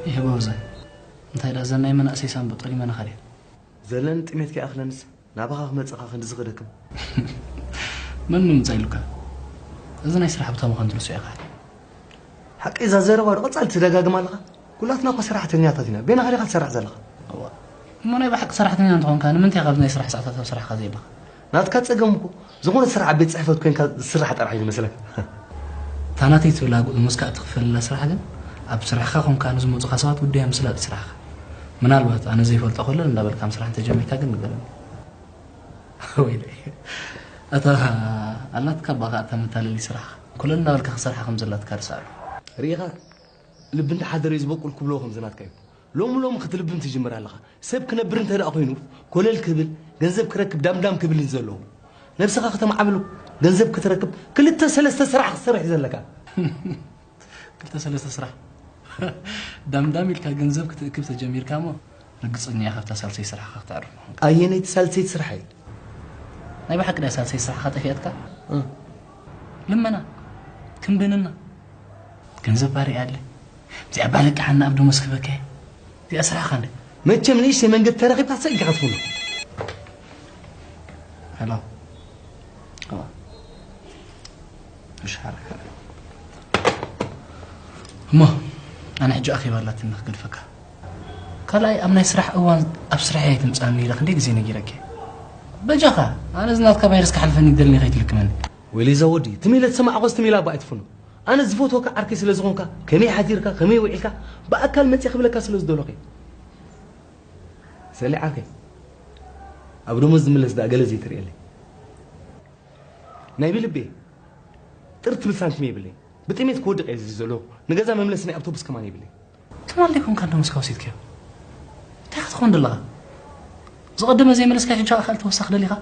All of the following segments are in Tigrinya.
ይሄ ጎበዛይ፣ እንታይ ደኣ ዘናይ መናእሰይ ሳንቦ ጠሊመና ኻልያ? ዘለኒ ጥሜት ከይኣኽለንስ ናባኻ ክመጽኻ ክንድዚ ክደክም። መን ምምጻእ ኢሉካ? እዚ ናይ ስራሕ ቦታ ምዃኑ ትርስዖ ኢኻ። ሓቂ እዛ ዘረባ ዶ ቀጻሊ ትደጋግማ ኣለኻ? ኩላትና እኮ ሰራሕተኛታት ኢና። በይናኻ ዲኻ ትሰርሕ ዘለኻ? እዋ። እሞ ናይ ብሓቂ ሰራሕተኛ እንተኾንካ ንምንታይ ካብ ናይ ስራሕ ሰዓታት ኣብ ስራሕካ ዘይብኻ? ናትካ ጸገም እኮ ዝኾነ ስራሕ ኣብ ቤት ጽሕፈት ኮንካ ዝስራሕ ጥራሕ እዩ ዝመስለካ። እታ ናተይ ትብላ ደሞዝካ እትኽፈለላ ስራሕ ግን ኣብ ስራሕካ ኮንካ ንዝመጹኻ ሰባት ጉዳዮም ምስላጥ እዩ ስራሕካ። ምናልባት ኣነ ዘይፈልጦ ኮለል እንዳበልካ ምስራሕ እንተጀሚርካ ግን ንገረኒ። ወይለይ። ኣታ ኣላትካ ባኻ እታ መታለሊ ስራሕካ። ኮለል እንዳበልካ ክሰርሓ ከም ዘላትካ ርሳዕ ኣሎ። ርኢኻ? ልቢ እንተሓደረ እዩ ዝበቁል ክብልዎ ከምዚ ናትካ እዩ። ሎሚ ሎሚ ክትልብም ትጅምር ኣለኻ። ሰብ ክነብር እንተ ደኣ ኮይኑ ኮለል ክብል፣ ገንዘብ ክረክብ ዳምዳም ክብል እዩ ዘለዎ። ነብስኻ ከተማዕብል፣ ገንዘብ ክትረክብ ክልተ ሰለስተ ስራሕ ክትሰርሕ እዩ ዘለካ። ክልተ ሰለስተ ስራሕ። ዳምዳም ኢልካ ገንዘብ ክትእክብ ተጀሚርካ እሞ ርግጽኛ ኢኻ ካብታ ሳልሰይ ስራሕኻ ክተዕርፍ ምዃንካ። ኣየነይቲ ሳልሰይቲ ስራሕ እያ? ናይ ብሓቂ ድያ ሳልሰይ ስራሕኻ ጠፊኣትካ? እ። ልመና፣ ክምብንና። ገንዘብ ባሪኣ ኣለ። እዚኣ ባለቃ ሓና ኣብ ደሞዝ ክበከ። እዚኣ ስራሕኻ እንደ። መቸም ንእሽተይ መንገዲ ተረኺብካ ሰኢልካ ክትፍኖ። ሄሎ። እዋ። ምሽ ሓረካ። እሞ ኣነ ሕጂ ኣኼባ ኣላትኒ ክገድፈካ። ካልኣይ ኣብ ናይ ስራሕ እዋን ኣብ ስራሕ ኣይትምጻኒ ኢለ ክንደይ ግዜ ነጊረኪ። በጃኻ ኣነ እዚ ናትካ ቫይረስ ክሓልፈኒ ይደልኒ ከይትልክመኒ። ወይሊ ዘወዲ ትም ኢለ ዝሰማዕኾስ ትም ኢላ እባ ኣይትፍኖ። ኣነ ዝፈትወካ ዓርከይ ስለ ዝኾንካ ከመይ ሓዲርካ ከመይ ውዒልካ ብኣካል መጺእ ክብለካ ስለ ዝደለኹ እየ። ሰሊ ዓርከይ ኣብ ደሞዝ ዝምለስ ደኣ ገለ ዘይትርእየለይ። ናይ ብልቤ ጥርት ትብል ሳንቲም የብለይ። ብጥሜት ክወድቕ እየ እዚ ዘለኹ። ንገዛ መምለሲ ናይ ኣውቶቡስ ከማን የብለይ። ትማል ደይኮንካ እንዶ ምስካ ወሲድካዮ? እንታይ ክትኸውን ደለኻ? ዝቐደመ ዘይመለስካዮ ሕጂ ኣኻል ተወሳኺ ደሊኻ?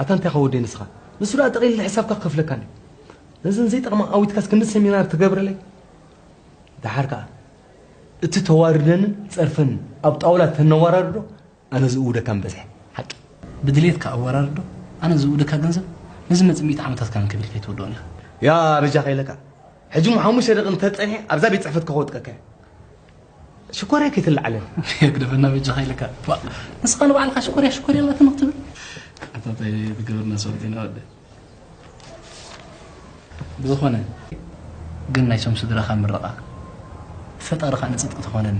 ኣታ እንታይ ኸወደይ ንስኻ? ንሱ ደኣ ጠቕሊል ሕሳብካ ክኸፍለካ እንዲ። ነዘን ዘይጠቕማ ኣዊትካስ ክንዲ ሰሚናር ትገብረለይ? ደሓር ከኣ እቲ ተዋርደንን ጸርፈንን ኣብ ጣውላ ተነዋራርዶ ኣነ ዝእውደካ ምበዝሐ። ሓቂ። ብድሌትካ ኣወራርዶ ኣነ ዝእውደካ ገንዘብ ነዚ መጽእ ሚእቲ ዓመታት ካን ክብል ከይትወድኦን ኢኻ። ያ በጃኻ ኢለካ። ሕጂ እሞ ሓሙሽተ ደቂ እንተጸኒሐ ኣብዛ ቤት ጽሕፈት ከኸወጥቀካ እየ። ሽኮርያ ከይትለዓለን። የግደፈና በጃኻ ኢለካ። ዋ፣ ንስኻ ንባዕልኻ ሽኮርያ ሽኮርያ ኣላትኒ ክትብል። ኣታታይ ብግብርና ሰብቲና ወደ። ብዝኾነ ግን ናይቶም ስድራኻ ምረቓ ፈጣሪ ኸኣ ንጽድቂ ተኾነኒ።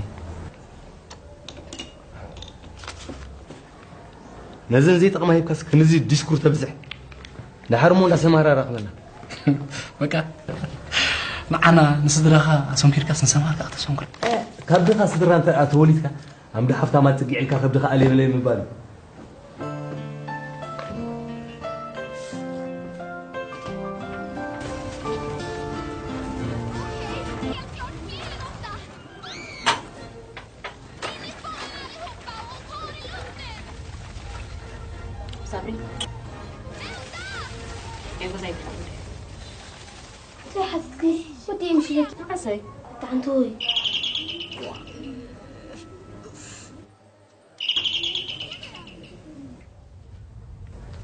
ነዘን ዘይጠቕማ ሂብካስ ክንዚ ዲስኩር ተብዝሕ። ደሓር እሞ እንዳ ሰማራ ራኽበና። በቃ ንዓና ንስድራኻ ኣሰንኪርካስ ንሰማር ከኣ ተሰንክር። ካብ ድኻ ስድራ እንተ ተወሊድካ ኣምዳ ሃፍታማት ጽግዕ ኢልካ ከብድኻ ኣሌለይ ምባል እዩ። ሳብሪ፣ የጎዛይ ብጣዕሚ እንታይ ሓትትኪ? ወዲ ይምሽለኪ። ዓሰይ። ኣታ ሓንቲ ወይ።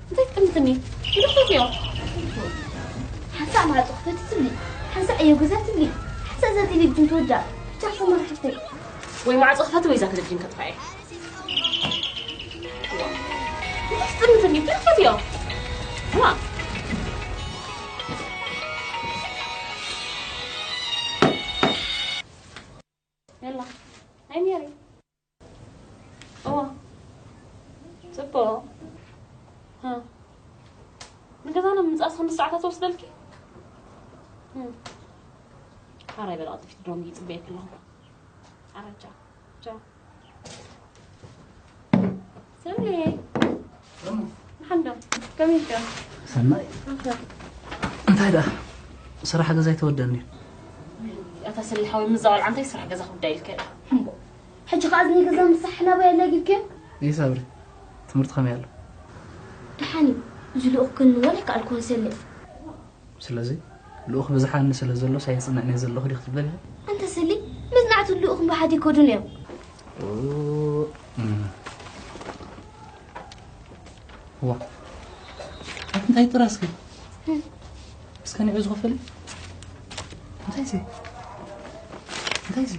እንታይ ትጥምትኒ? ይድሕሪት እዮም። ሓንሳእ ማዕጾ ክፈቲ ትብሊ፣ ሓንሳእ እዮ ገዛ ትብሊ፣ ሓንሳእ እዛ ቴሌቪዥን ትወዳ። ብቻ ሰማር ሓፍተይ። ወይ ማዕጾ ክፈቲ ወይ እዛ ቴሌቪዥን ከጥፋ እየ። እንታይ ትጥምትኒ? ይድሕሪት እዮም። ዋ። የላ። ኣይ ሜሪ። እዋ። ጽቡቕ። ሃ። ንገዛና ምምጻእስ ክንዲ ሰዓታት ትወስደልኪ? እም። ሓራይ በል ቀልጢፍኪ፣ ድሮም ይጽበየኪ ኣለኹ። ሓራይ ቻው። ቻው። ሰኒ። ሓንዶ፣ ከመይ ኢልካ? ሰናይ። ኣንታ። እንታይ ደኣ? ስራሕ ገዛ ኣይተወደን ድዩ? ኣታ ሰኒ ሓወይ፣ ምዛ ቆልዓ እንታይ ስራሕ ገዛ ክውዳ ኢልካ? እምቦ። ሕጂ ኸኣ እዚ ናይ ገዛ ምሳሕ ናበይ ኣለጊብክዮ? እይ ሳብሪ፣ ትምህርቲ ከመይ ኣሎ? ደሓን እዩ። እዚ ልኡኽ ግን ወላ ይከኣልኩ ወሰኒ። ስለዚ ልኡኽ ብዝሓኒ ስለ ዘሎ ሳይጽንዕኒ ዘለኹ ዲኺ ትብለኒ? ኣንተ ስሊ፣ መጽናዕቲ ልኡኽን ብሓደ ኣይከዱን እዮም። ኦ፣ እም። ዋ፣ እንታይ ጥራስኪ? እስከ ንዑ ዝኸፈል። እንታይ ሲ? እንታይ ሲ?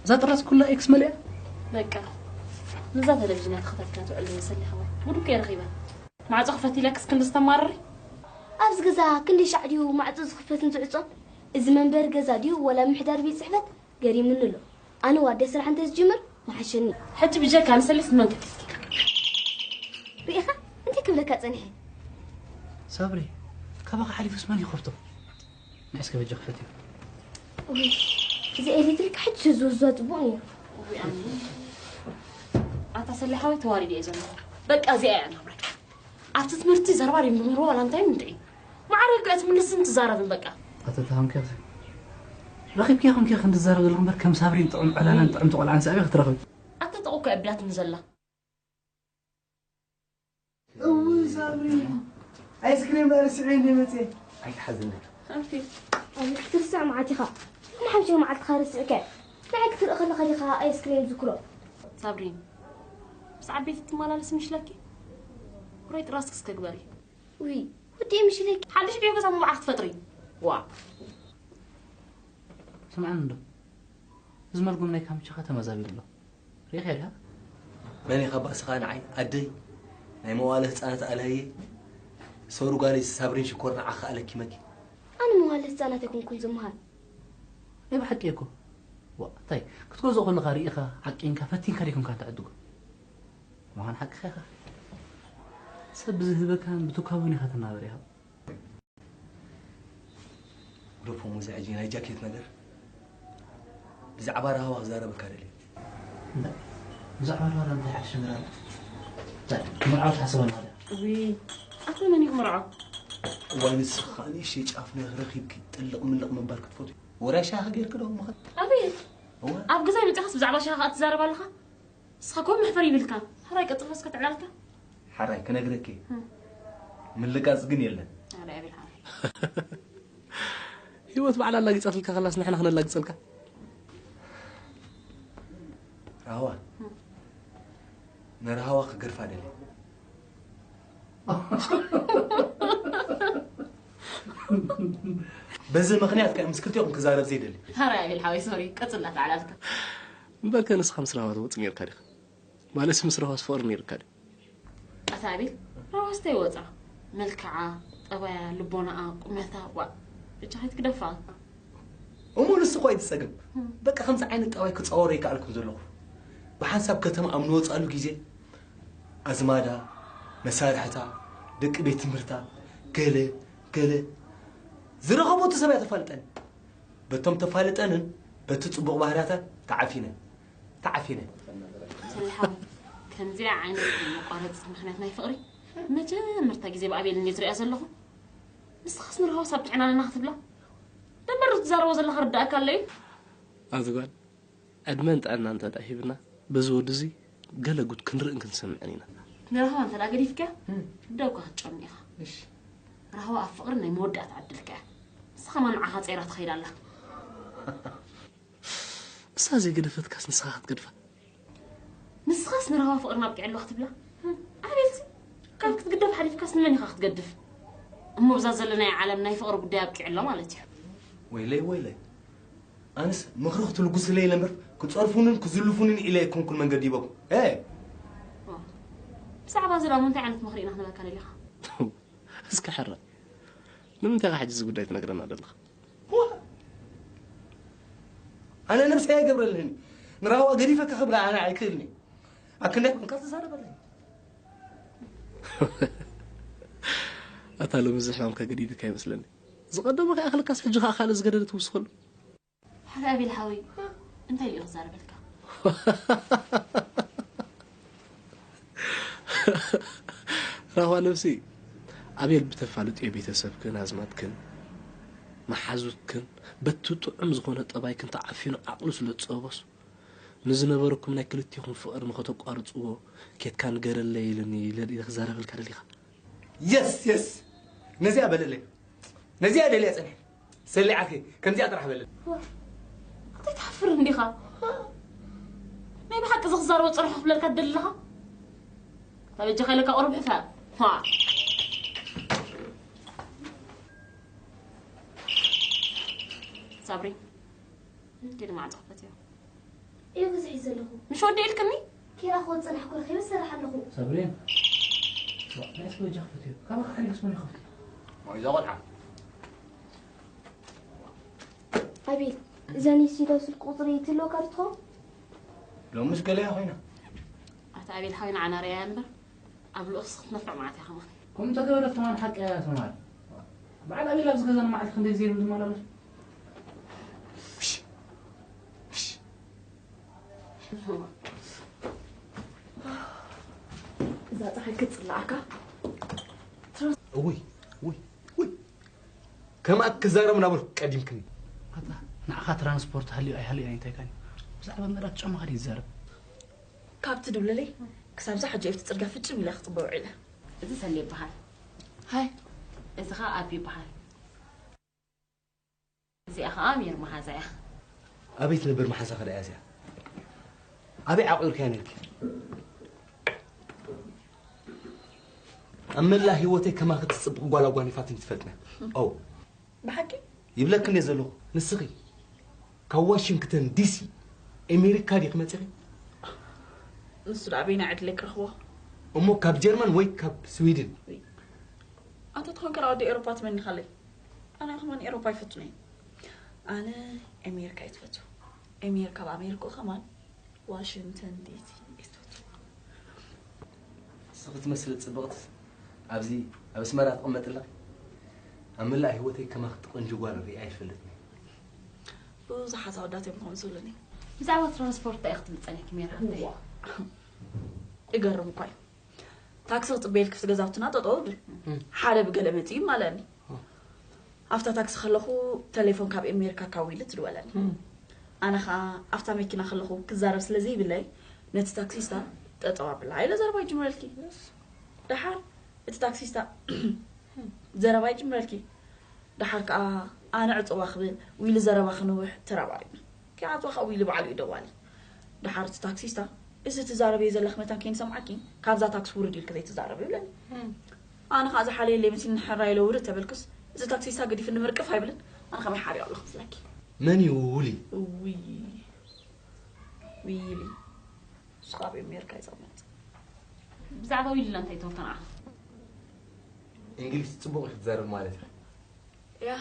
እዛ ጥራስ ኩላ ኤክስ መሊኣ? በቃ። ነዛ ቴሌቪዥን እያ ተኸታቲላ ትውዕል ዝመስል ሓወይ። ጉድ እኮ እየ ረኺበ። ማዕጾ ክፈት ኢለክስ ክንዲ ዝተማርሪ? ኣብዚ ገዛ ክንደይ ሻዕ ድዩ ማዕጾ ዝኽፈትን ዝዕጾን? እዚ መንበሪ ገዛ ድዩ ወላ ምሕዳር ቤት ጽሕፈት? ገሪሙኒ ኣሎ። ኣነ ዋርድያ ስራሕ እንተዝጅምር ምሓሸኒ። ሕጂ ብጀካ ንሰሊስ መን ከፊትኪ? ርኢኻ? እንታይ ክብለካ ጸኒሐ? ሳብሪ፣ ካባኻ ሓሊፉስ መን ይኸፍቶ? ንዕስከ በጃ ክፈትዮ። ውይ፣ እዚ ኤሌክትሪክ ሕጂ ዝወዝዋ ጽቡቕ ነይሩ። ውይ፣ ኣነ። ኣታ ሰሊሓ ወይ ተዋሪደ እየ ዘለኹ። በቃ እዚኣ እያ ናብራይ። ኣብቲ ትምህርቲ ዘረባ ድዮም ንምህሮ ዋላ እንታይ ምንጥዒ? ማዕረ እኮ እያ ትምልስን ትዛረብን በቃ። ኣታ ተሃምኪ ረኺብኪ ኢኹም ከ ክንዲ ዝዛረብ ዘለኹም እምበር ከም ሳብሪን ጥዑም ዕላላን ጥዕምቲ ቆልዓን ሳቢ ክትረኽቢ። ኣታ ጠቑ እኮ እያ ኣቢላትኒ ዘላ። እውይ ሳብሪ፣ ኣይስክሬም ርሲዐ እንደ መፅየ። ኣይትሓዝኒ። ሓንቲ። ኣዚ ክትርስዕ መዓት ኢኻ። ንሓምሻይ መዓልትኻ ርስዕከ። ንዓይ ክትርኢ ከለኻ ዲኻ ኣይስክሬም ዝክሮ? ሳብሪን፣ ምስ ዓበይቲ ትመላለስ ምሽለኪ? ኩረይ ጥራስኪ እስከ ግበሪ። ውይ፣ ወዲ ምሽለኪ። ሓድሽ ዕዮ ገዛ መባዓ ክትፈጥሪ። ዋ። ስምዓኒ እንዶ። እዚ መልጎም ናይ ካምቻኻ ተመዛቢሉ ኣሎ። ርኢኻ ዲኻ? መን ኢኻ ባእስኻ ንዓይ? ኣደይ? ናይ መዋለ ህፃናት ኣልሃየ? ሶሩ ጓለይ ሳብሪን ሽኮር ንዓኻ ኣለኪመኪ። ኣነ መዋለ ህፃናት ኣይኮንኩን ዝመሃር። ናይ ብሓቂ እኮ። ዋ፣ እንታይ? ክትገዝኦ ከለኻ ርኢኻ፣ ዓቂንካ፣ ፈቲንካ ዲኹም ካን ትዕድጎ? ምዃን ሓቅኻ ኢኻ። ሰብ ብዝህበካን ብትኳቦን ኢኻ ትናበር ኢኻ። ግደፎ፣ እዚ ሕጂ ናይ ጃኬት ነገር ብዛዕባ ራህዋ ክዛረበካ ደልየ። እንታይ? ብዛዕባ ራህዋ እንታይ ሓድሽ ነገር ኣሎ? እንታይ? መርዓዊ ትሓስብ ኣለኻ ድያ? እውይ፣ ኣታ መን እዩ ክምርዖ? እዋይ፣ ንስኻ ንእሽተይ ጫፍ ነገር ረኺብኪ ጥልቕ ምልቕ ምባል ክትፈትዊ? ወራይ ሻሂ ጌርኪ ዶ ምኸድ? ኣቤት! እዋ። ኣብ ገዛይ መጺኻስ ብዛዕባ ሻሂ ከኣ ትዛረብ ኣለኻ? ንስኻ እኮ መሕፈሪ ይብልካን። ሕራይ ቀጽሎ እስከ ትዕላልካ። ሓራይ ክነግረኪ። እም። ምልቃጽ ግን የለን። ኣረ ኣቤል ሓራይ። ህይወት ባዕላ ኣላጊጻትልካ ከላስ ንሕና ክነላግጸልካ? ራህዋ። እም። ንራህዋ ክገርፋ ደልየ። በዚ ምኽንያት ከ ምስ ክልቲኦም ክዛረብ ዘይደሊ። ሓራይ ኣቤል ሓወይ፣ ሶሪ፣ ቀጽል እናተዓላልካ። እምበርከ ንስኻ ምስ ራህዋ ትወጽእ ነይርካ ዲኻ? ማለትስ ምስ ራህዋስ ፍቕሪ ነይርካ ድዩ? ኣታ ኣቤል፣ ራህዋስ እንታይ ወጻ? መልክዓ፣ ጠባያ፣ ልቦናኣ፣ ቁመታ፣ ዋእ፣ ብቻ ከይትግደፋ። እሞ ንሱ እኮ እዩ ዝጸገም። እም። በቃ ከምዚ ዓይነት ጠባይ ክጻወሮ ይከኣልኩም ዘለኹ። ብሓንሳብ ከተማ ኣብ ንወጻሉ ግዜ ኣዝማዳ፣ መሳርሕታ፣ ደቂ ቤት ትምህርታ፣ ገለ፣ ገለ ዝረኸበቱ ሰብ እያ ተፋልጠኒ። በቶም ተፋልጠንን በቲ ጽቡቕ ባህርያታ ተዓፊነ። ተዓፊነ። ሰሊሓ፣ ከምዚኣ ዓይነት መቋረፂ ምኽንያት ናይ ፍቕሪ መጀመርታ ግዜ ብኣቤል እንድየ ዝሪኣ ዘለኹ። ንስኻስ ንራህዋስ ኣብ ጥዕና ኣለና ክትብላ? ደንበር ትዛረቦ ዘለኻ ርዳእካ ኣሎ እዩ። ኣዚ ጓል፣ ዕድመን ጥዕና እንተ ደኣ ሂብና፣ በዚ ወዲ እዚ ገለ ጉድ ክንርእን ክንሰምዕን ኢና። ንራህዋ እንተ ደኣ ገዲፍካያ፣ እም። ደው እኳ ክትጨኑ ኢኻ። እሺ። ራህዋ ኣብ ፍቕሪ ናይ መወዳእታ ዕድልካ እያ። ንስኻ ከማን ንዓኻ ጸይራ ትኸይድ ኣላ። እሳ ዘይገደፈትካስ ንስኻ ክትገድፋ? ንስኻስ ንራህዋ ፍቕርና ኣብቂዑ ኣሎ ክትብላ? ኣቤልሲ፣ ካብ ክትግደፍ ሓሊፍካስ ንመን ኢኻ ክትገድፍ? እሞ ብዛ ዘለናዮ ዓለም ናይ ፍቕሪ ጉዳይ ኣብቂዑ ኣሎ ማለት እዩ። ወይለይ፣ ወይለይ። ኣነስ ምኽሪ ክትልጉስለይ ኢለ እምበር፣ ክጸርፉንን ክዝልፉንን ኢለ ኣይኮንኩን መንገዲ ሂበኩም። ኤ! ዋ፣ ብዛዕባ እዚ ደኣ እንታይ ዓይነት ምኽሪ ኢና ክንበካ ደሊኻ? እስከ ሕራይ፣ ንምንታይ ኢኻ ሕጂ እዚ ጉዳይ ትነግረና ዘለኻ? ዋ! ኣነ ነብሰይ ኣይገብረልህን። ንራህዋ ገዲፈካ ክብላ ኣነ ኣይክእልን እየ። ኣብ ክንደይ ኮንካ ትዛረበለይ? ኣታ ሎሚ እዚ ሕማምካ ገዲዱካ ይመስለኒ። ዝቐደመ ከይኣኽለካስ ሕጂ ከኣ ካልእ ዝገደደ ትውስኸሉ። ሓራይ ኣቤል ሓወይ፣ እንታይ ኢሉ ክዛረበልካ? ራህዋ ነብሲ፣ ኣቤል ብተፋልጥዮ ቤተሰብክን ኣዝማድክን መሓዙትክን በቲ ጥዑም ዝኾነ ጠባይክን ተዓፊኑ ዓቕሉ ስለ ዝጸበቦስ፣ ንዝነበረኩም ናይ ክልቴኹም ፍቕሪ ንኸተቋርጽዎ ኬድካ ንገረለይ ኢሉኒ ኢለ ድየ ክዛረበልካ ደሊኻ? የስ፣ የስ። ነዚኣ በለለይ። ነዚኣ ደልያ ጸኒሐ። ሰሊዓትኪ፣ ከምዚኣ ጥራሕ በለለይ። ዋ፣ እንታይ ትሓፍር እንዲኻ? ናይ ብሓቂ እዚ ክዛረቦ ጸንሖ ክብለልካ ትደሊ ኣለኻ? ኣበጃኻ ኢለካ ቁሩብ ሕፈር። ዋ። ሳብሪ፣ ኪዲ ማዕጾ ክፈትዮ። እዩ ክዝሒ ዘለኹ። ምሽ ወዲ ኢልክኒ? ኪራ ክወፅእ ናሕኩ ረኺበ ዝሰርሕ ኣለኹ። ሳብሪን፣ ናይስ ወጃ ክፈትዮ። ካባኻ ሓሊፍስ መን ይኸፍት? ሞይዛ ቆልዓ። ኣቤል፣ እዛ ኒሲዶ ስልክ ቁፅሪ ትህልወካ ዶ ትኸውን? ሎምስ ገለያ ኮይና። ኣታ ኣቤል ሓዊና ዓና ርኣያ እምበር ኣብ ልኡኽስ ክትነፍዕ ማለት እያ ከማን። ከምኡ እንተገበረት ከማን ሓቂ እያ ትማል። በዓል ኣቤል ኣብዚ ገዛና መዓልቲ ክንደይ ዘይብሉ ዝመላለሱ። እዛ ፀሓይ ክትፅላኣካ ውይ ውይ ውይ ከምኣ ክዛረብ ናበልኩ ቀዲምክኒ። ኣታ ንዓኻ ትራንስፖርት ሃልዩ ኣይሃልዩ እንታይ ካኒ ብዛዕባ ምዕራፍ ጫማኻ ድዩ ዝዛረብ? ካብቲ ድብለለይ ክሳብዛ ሕጂ ኣብቲ ፅርግያ ፍጭም ኢለ ክፅበ ውዒለ። እዚ ሰሌ ይበሃል። ሃይ እዚ ኸዓ ኣቢ ይበሃል። እዚኣ ኸዓ ሜር መሓዛ እያ። ኣበይ ትነብር መሓዛኺ ደኣ እዚኣ? ኣበይ ዓቑርካያ ነርኪ? ኣብ መላእ ህይወተይ ከማኺ ትጽብቕ ጓል ኣጓኒፋትኒ ትፈልጥና? ኦ ብሓቂ ይብለኪ እንደ ዘለኹ ንስኺ ካብ ዋሽንግተን ዲሲ ኣሜሪካ ዲኺ መጺኺ? ንሱ ደኣ ኣበይና ዕድለይ ክረኽቦ? እሞ ካብ ጀርመን ወይ ካብ ስዊድን? ኣንተ ትኾንከ ወዲ ኤሮፓ ትመኒኻለይ። ኣነ ከማን ኤሮፓ ኣይፈቱን እየ። ኣነ ኣሜሪካ እየ ትፈቱ። ኣሜሪካ ኣብ ኣሜሪካ ከማን ዋሽንግተን ዲሲ እየ ትፈቱ። ንስኺ ትመስሊ ጽብቕቲ ኣብዚ ኣብ ኣስመራ ትቕመጥ ኣለኺ? ኣብ መላእ ህይወተይ ከማኺ ትቕንጂ ጓል ሪኣ ኣይፈልጥን። ብዙሓት ኣወዳት እዮም ከምኡ ዝብሉኒ። ብዛዕባ ትራንስፖርት እንታይ ኢኺ ትብል ጸኒሕኪ ሜሪ ሓፍተይ? ይገርም እኳ እዩ። ታክሲ ክጽበየልኪ ኣብቲ ገዛውትና ጠጠው እብል። ሓደ ብገለ መጺኡ ይማለኒ። ኣብታ ታክሲ ከለኹ ተሌፎን ካብ ኣሜሪካ ካብ ዊሊ ትድወለኒ። ኣነ ኸዓ ኣብታ መኪና ከለኹ ክዛረብ ስለ ዘይብለይ ነቲ ታክሲስታ ጠጠው ኣብላ ኢለ ዘረባ ይጅምረልኪ። ደሓር እቲ ታክሲስታ ዘረባ ይጅምረልኪ። ደሓር ከዓ ኣነ ዕፅዋ ክብል ዊሊ ዘረባ ክንውሕ ተራባሪብና። ክዓፅዋ ከዓ ዊሊ ባዕሉ እዩ ደዋሊ። ደሓር እቲ ታክሲስታ እዚ ትዛረብዮ ዘለኺ መታን ከይንሰምዓኪ ካብዛ ታክሲ ውርድ ኢልኪ ዘይትዛረቢ ይብለኒ። ኣነ ከዓ ዝሓለየለይ መሲልኒ ሕራይ ኢለ ውርድ ተበልኩስ እዚ ታክሲስታ ገዲፍኒ ምርቅፍ ኣይብልን። ኣነ ከመይ ሓሪቕ ኣለኹ መስለኪ? መን እዩ ውሊ? ውይ ዊሊ ንሱ ካብ ኣሜሪካ እዩ ዝቕመጥ። ብዛዕባ ዊልና እንታይ ትብል ተናዓ? እንግሊዝ ጽቡቕ እዩ ክትዛረብ ማለት እዩ። ያ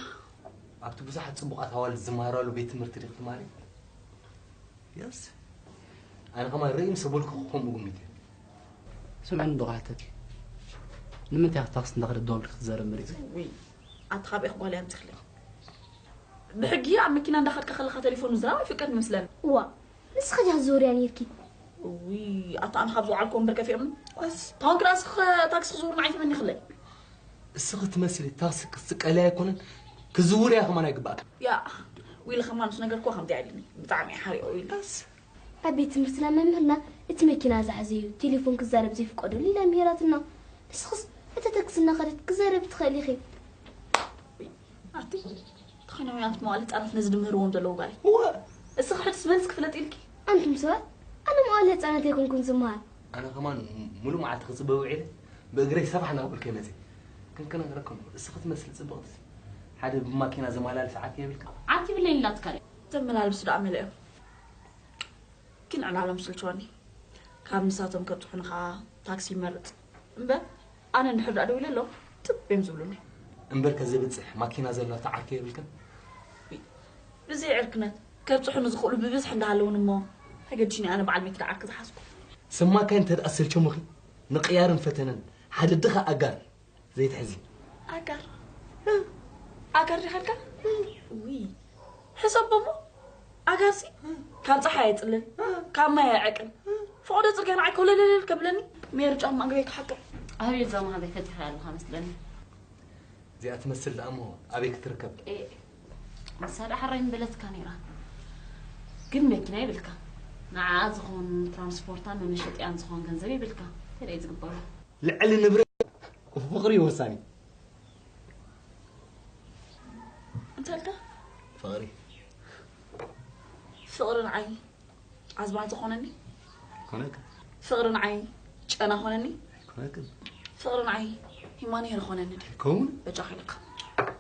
ኣብቲ ብዙሓት ጽቡቓት ኣዋልድ ዝመሃራሉ ቤት ትምህርቲ ዲኺ ትማሪ? የስ ኣነ ከማን ርእይ ምስ በልኩ ከምኡ ግሚተ። ስምዕኒ ዶ ክሓተኪ? ንምንታይ ኢኺ ታክሲ እንዳኸደት ደወል ክትዛረብ መሪጽ? ውይ ኣቲ ካበይ ክጓል እያ ኣምፂኽለይ? ብሕጊ ኣብ መኪና እንዳኸድካ ከለኻ ቴሌፎን ምዝራብ ኣይፍቀድ ይመስለኒ። እዋ ንስኺ ዲኻ ዝዞርያ ነይርኪ? ውይ ኣታ ኣነ ካብ ዝወዓልኩ ወንበር ከፊኦምኒ። ታውን ክላስ ታክሲ ክዝውርና ኣይትመኒኽለይ። እስኺ ትመስሊ ታክሲ ክትስቀሊ ኣይኮነን ክዝውር እያ ከማን ኣይግባእካ። ያ ዊሊ ከማን ምስ ነገርኩዋ ከምዚ ኣይልኒ ብጣዕሚ እየ ሓሪኦ ዊሊ። ኣብ ቤት ትምህርትና መምህርና እቲ መኪና ዛሕዘዩ ቴሌፎን ክዛረብ ዘይፍቀደሉ ኢላ ምሂራትና። ንስኽስ እታ ታክሲ እናኸደት ክዛረብ ትኽእል ኢኺ። ኣቲ ተኸነውያት መዋል ህፃናት ነዚ ድምህርዎም ዘለዉ ጓለይ። እወ እስኺ ሕድስ መልስ ክፍለጥ ኢልኪ። ኣንቱም ሰባት ኣነ መዋል ህፃናት ኣይኮንኩን ዝመሃር። ኣነ ከማን ሙሉእ መዓልቲ ክፅበ ውዒለ ብእግረይ ሰፋሕ እናበልኩ እየ መፅእ። ግን ክነግረኩም እስኺ ትመስሊ ፅብቕቲ ሓደ ብማኪና ዘመላልስ ዓርኪ የብልካ? ዓርኪ ብለይ ኢላትካ ድያ? ዘመላልሱ ደኣ መለ እዮም። ግን ዕላሎም ስልችወኒ። ካብ ንሳቶም ከብፅሑኒ ከዓ ታክሲ ይመርፅ እምበር ኣነ እንድሕር ደኣ ደው ኢለ ኣሎ ጥብ እዮም ዝብሉኒ። እምበር ከዘብፅሕ ማኪና ዘለዋ ተዓርኪ የብልክን? ብዘይ ዕርክነት ከብፅሑኒ ዝኽእሉ ብብዝሒ እንዳሃለውን እሞ ተገዲሽኒ ኣነ በዓል መኪና ዓርኪ ዝሓዝኩ። ሰማካይ እንተ ደኣ ሰልቸሙኺ ንቅያርን ፈተነን ሓደ ድኻ ኣጋር ዘይትሕዚ። ኣጋር ኣጋር ዲኻ ኢልካ? ውይ ሕሰቦ እሞ ኣጋርሲ ካብ ፀሓይ ኣይፅልን ካብ ማይ ኣይዕቅን ፈቐዶ ፅርግያ ንዓይ ኮለለለል ከብለኒ ሜሪ ጫማ እግረይ ክሓጥር። ኣቤል እዛ መሃዛይ ፈቲኻ ኣለኻ መስለኒ። እዚኣ ትመስል ደኣ እሞ ኣበይ ክትርከብ? ንሳ ደኣ ሕራይ ምበለትካ ነይራ ግን መኪና የብልካ። ንዓኣ ዝኾን ትራንስፖርታን መመሸጢያን ዝኾን ገንዘብ የብልካ። እንታይ ደኣ እዩ ዝግበሮ? ልዕሊ ንብረት ፍቕሪ እዩ ወሳኒ። እንታይ ኢልካ? ፍቕሪ ፍቕሪ ንዓይ ኣዝማልቶ ኮነኒ። ኣይኮነክን ፍቕሪ ንዓይ ጨና ኮነኒ። ኣይኮነክን ፍቕሪ ንዓይ ሂማኖሄር ኮነኒ ድዩ? ኣይከውን በጃ ከይልካ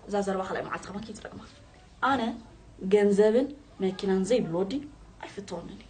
እዛ ዘረባ ካልኣይ መዓልቲ ከማን ከይትደግማ። ኣነ ገንዘብን መኪናን ዘይብሉ ወዲ ኣይፍትወንን እዩ።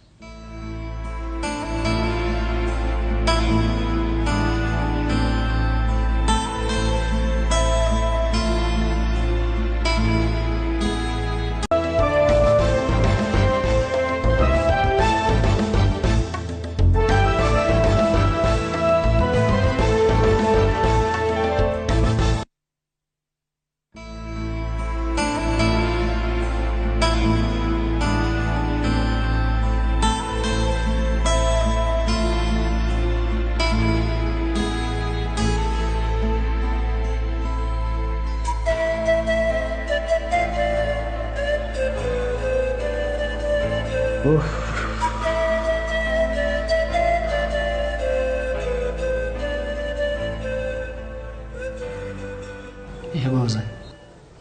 ይሄ ጎበዛይ፣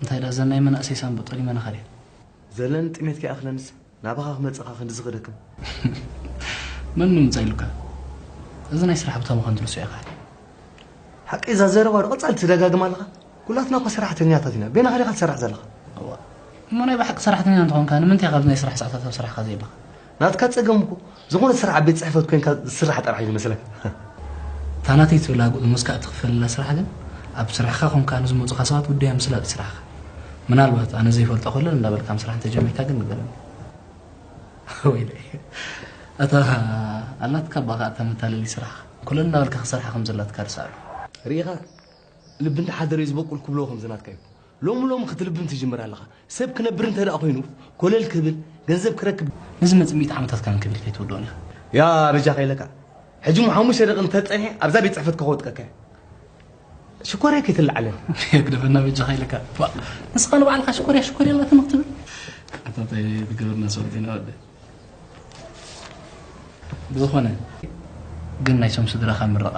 እንታይ ደኣ እዘን ናይ መናእሰይ ሳንቡእ ጠሊመናኻ ድየን? ዘለኒ ጥሜት ከይኣኽለንስ ናባኻ ክመጽኻ ክንድዚ ክደክም። መን ምምጻእ ኢሉካ? እዚ ናይ ስራሕ ቦታ ምዃኑ ትርስዖ ኢኻ። ሓቂ እዛ ዘረባ ዶ ቀጻሊ ትደጋግማ ኣለኻ? ኩላትና እኮ ሰራሕተኛታት ኢና። በይንኻ ዲኻ ትሰርሕ ዘለኻ? እዋ። እሞ ናይ ብሓቂ ሰራሕተኛ እንተኾንካ ንምንታይ ኢኻ ኣብዚ ናይ ስራሕ ሰዓታት ኣብ ስራሕኻ ዘየለኻ? ናትካ ጸገም እኮ ዝኾነ ስራሕ ኣብ ቤት ጽሕፈት ኮይንካ ዝስራሕ ጥራሕ እዩ ዝመስለካ። እታ ናተይ ትብላ ደሞዝካ እትኽፈለላ ስራሕ ግን ኣብ ስራሕኻ ኮንካ ንዝመጹኻ ሰባት ጉዳዮም ምስላጥ እዩ ስራሕኻ። ምናልባት ኣነ ዘይፈልጦ ከሎ እንዳበልካ ምስራሕ እንተጀሚርካ ግን ንገረኒ። ወይለይ። እታ ኣላትካ እባ ከኣ እታ መታለሊ ስራሕኻ። ኮለል እንዳበልካ ክትሰርሓ ከም ዘላትካ ርስዓሉ። ርኢኻ ልቢ እንተሓደረ እዩ ዝበቁል ክብልዎ ከምዚ ናትካ እዩ። ሎሚ ሎሚ ክትልብም ትጅምር ኣለኻ። ሰብ ክነብር እንተ ደኣ ኮይኑ ኮለል ክብል ገንዘብ ክረክብ። ነዚ መጽእ ሚእቲ ዓመታት ከመን ክብል ከይትውድኦን ኢኻ። ያ በጃኻ ኢለካ ሕጂ እሞ ሓሙሽተ ደቂ እንተ ጸኒሐ ኣብዛ ቤት ጽሕፈት ከኸውጥቀካ እየ። ሽኮርያ ከይትለዓለን። የግደፈና በጃኻ ኢለካ። ዋ፣ ንስኻ ንባዕልኻ ሽኮርያ ሽኮርያ ኣላትኒ ክትብል። ኣታ እንታይ ትገብርና ሰብኡት ኢና ወደ። ብዝኾነ ግን ናይቶም ስድራኻ ምርቓ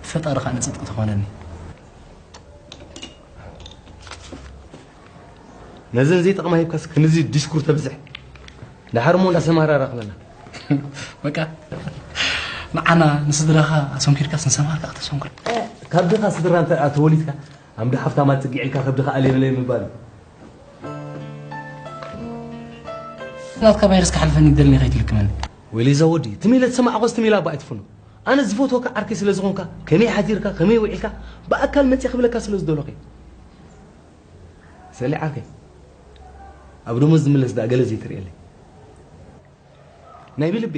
ፈጣሪ ኸኣ ንጽድቂ ተኾነኒ። ነዘን ዘይጠቕማ ሂብካስ ክንዚ ዲስኩር ተብዝሕ። ደሓር እሞ እንዳ ሰማራ ራኽበና። በቃ ንዓና ንስድራኻ ኣሰንኪርካስ ንሰማራ ከኣ ክተሰንክሮ። ካብ ድኻ ስድራ እንተ ተወሊድካ ኣምዲ ሓፍታም ኣጽጊዕ ኢልካ ከብድኻ ኣለይ በለይ ምባል እዩ። ናትካ ቫይረስ ክሓልፈኒ ይደልኒ ከይትልክመኒ። ወይለይ እዛ ወዲ ትም ኢለ ዝሰማዕኾስ ትም ኢላ እባ ኣይትፍኖ። ኣነ ዝፈትወካ ዓርከይ ስለ ዝኾንካ ከመይ ሓዲርካ ከመይ ውዒልካ ብኣካል መፅየ ክብለካ ስለ ዝደለኹ እየ። ሰሊ ዓርከይ ኣብ ደሞዝ ዝምለስ ደኣ ገለ ዘይትርእየለይ። ናይ ብልቤ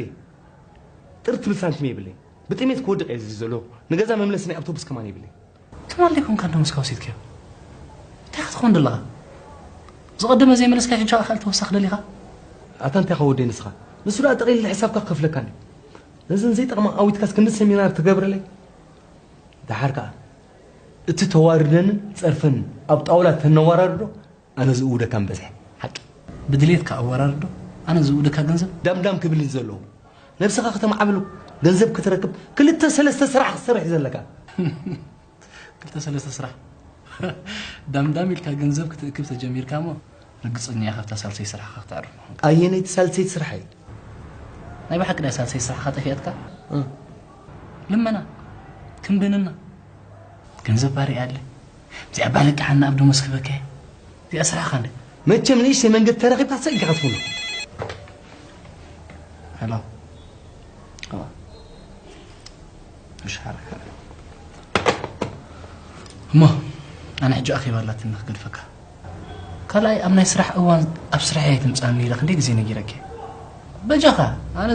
ጥር ትብል ሳንቲም የብለይ። ብጥሜት ክወድቕ እየ እዚ ዘለኹ። ንገዛ መምለሲ ናይ ኣውቶቡስ ከማን የብለይ። ትማሊ ኮንካ እንዶ ምስካ ወሲድካዮ እንታይ ክትኾን ደለኻ? ዝቐደመ ዘይመለስካ ሕጂ ከኣ ካልእ ተወሳኺ ደሊኻ? ኣታ እንታይ ከወደይ ንስኻ ንሱ ደኣ ጠቕሊሉ ሕሳብካ ክኸፍለካ እንዲ ነዘን ዘይጠቕማ ኣዊትካስ ክንዲ ሰሚናር ትገብረለይ? ደሓር ከኣ እቲ ተዋርደንን ጸርፈንን ኣብ ጣውላ ተነዋራርዶ ኣነ ዝእውደካ ምበዝሐ ሓቂ። ብድሌትካ ኣወራርዶ ኣነ ዝእውደካ ገንዘብ። ዳምዳም ክብል እዩ ዘለዎ። ነብስኻ ከተማዕብል ገንዘብ ክትረክብ ክልተ ሰለስተ ስራሕ ክትሰርሕ እዩ ዘለካ። ክልተ ሰለስተ ስራሕ ዳምዳም ኢልካ ገንዘብ ክትእክብ ተጀሚርካ እሞ ርግጸኛ ኢኻ ኣብታ ሳልሰይ ስራሕኻ ክትዕርፍ ምዃንካ። ኣየነይቲ ሳልሰይቲ ስራሕ እያ? ናይ ብሓቂ ድያ ሳልሰይ ስራሕኻ ጠፊኣትካ? ልመና፣ ክምብንና፣ ገንዘብ ባሪኣ ኣለ። እዚኣ ባለቅሓና ኣብ ደሞዝ ክበከ። እዚኣ ስራሕኻ እንደ። መቸም ንእሽተይ መንገዲ ተረኺብካ ሰጊኻ ትፍኖ። ሄሎ። እዋ። እሺ ሓረካ። እሞ ኣነ ሕጂ ኣኼባ ኣላትኒ ክገድፈካ። ካልኣይ ኣብ ናይ ስራሕ እዋን ኣብ ስራሕ እየ ትምጻኒ ኢለ ክንደይ ግዜ ነጊረኪ። በጃኻ ኣነ